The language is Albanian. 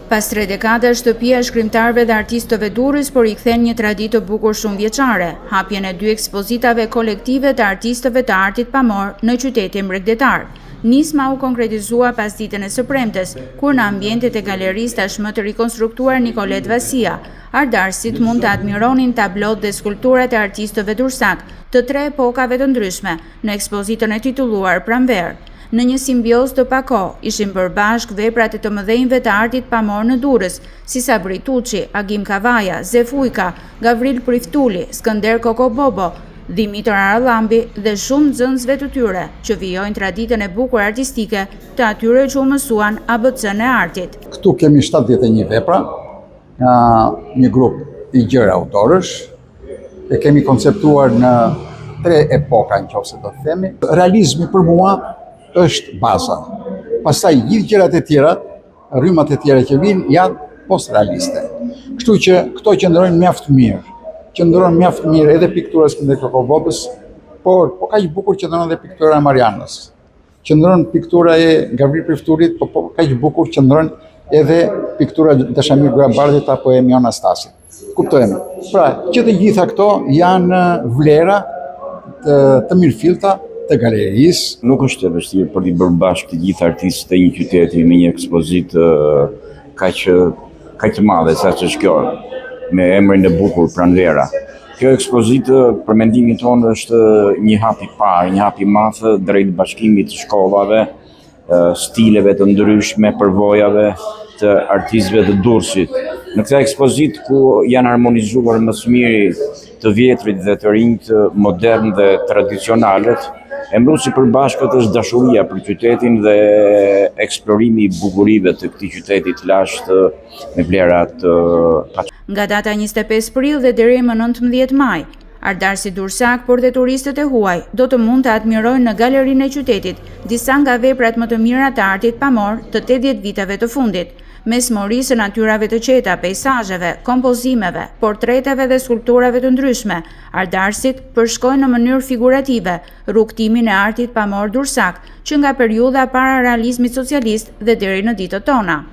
Pas tre dekadash, shtëpia e shkrimtarëve dhe artistëve Durrës po rikthen një traditë të bukur shumëvjeçare, hapjen e dy ekspozitave kolektive të artistëve të artit pamor në qytetin bregdetar. Nisma u konkretizua pasditen e së premtes, kur në ambientet e galerisë tashmë të rikonstruktuar Nikolet Vasia, artdashësit mund të admironin tablot dhe skulpturat e artistëve durrsakë të tre epokave të ndryshme, në ekspozitën e titulluar Pranverë. Në një simbiozë të pakohë, ishin bërë bashkë veprat e të mëdhenjve të artit pamor në Durrës, si Sabri Tuçi, Agim Kavaja, Zef Ujka, Gavril Priftuli, Skënder Kokobobo, Dhimitër Harallambi dhe shumë nxënësve të tyre, që vijojnë traditën e bukur artistike të atyre që u mësuan ABC-në e artit. Këtu kemi 71 vepra nga një grup i gjerë autorësh, e kemi konceptuar në tre epoka, në qoftë se do të themi. Realizmi për mua është baza. Pastaj gjithë gjërat e tjera, rrymat e tjera që vijnë janë post-realiste. Kështu që këto qëndrojnë mjaft mirë. Qëndron mjaft mirë edhe piktura e Skënder Kokobobës, por po kaq bukur qëndron edhe piktura e Marianës. Qëndron piktura e Gavril Priftulit, po po kaq bukur qëndron edhe piktura e Dashamir Gurabardhit apo e Mion Anastasit. Kuptojmë. Pra, që të gjitha këto janë vlera të, të mirëfillta të galerisë. Nuk është e vështirë për t'i bërë bashkë të gjithë artistët e një qyteti me një ekspozitë kaq kaq të madhe sa është kjo, me emrin e bukur Pranvera. Kjo ekspozitë për mendimin tonë është një hap i parë, një hap i madh drejt bashkimit të shkollave, stileve të ndryshme, përvojave të artistëve të Durrësit. Në këtë ekspozitë ku janë harmonizuar më së miri të vjetrit dhe të rinjtë modern dhe tradicionalët, emëruesi i përbashkët është dashuria për qytetin dhe eksplorimi i bukurive të këtij qyteti të lashtë me vlera të Nga data 25 prill dhe deri më 19 maj, artdashësit durrsakë, por dhe turistët e huaj, do të mund të admirojnë në galerinë e qytetit disa nga veprat më të mira të artit pamor të 80 viteve të fundit. Mes morisë së natyrave të qeta, peisazheve, kompozimeve, portreteve dhe skulpturave të ndryshme, artdashësit përshkojnë në mënyrë figurative rrugëtimin e artit pamor durrsak, që nga periudha para realizmit socialist dhe deri në ditët tona.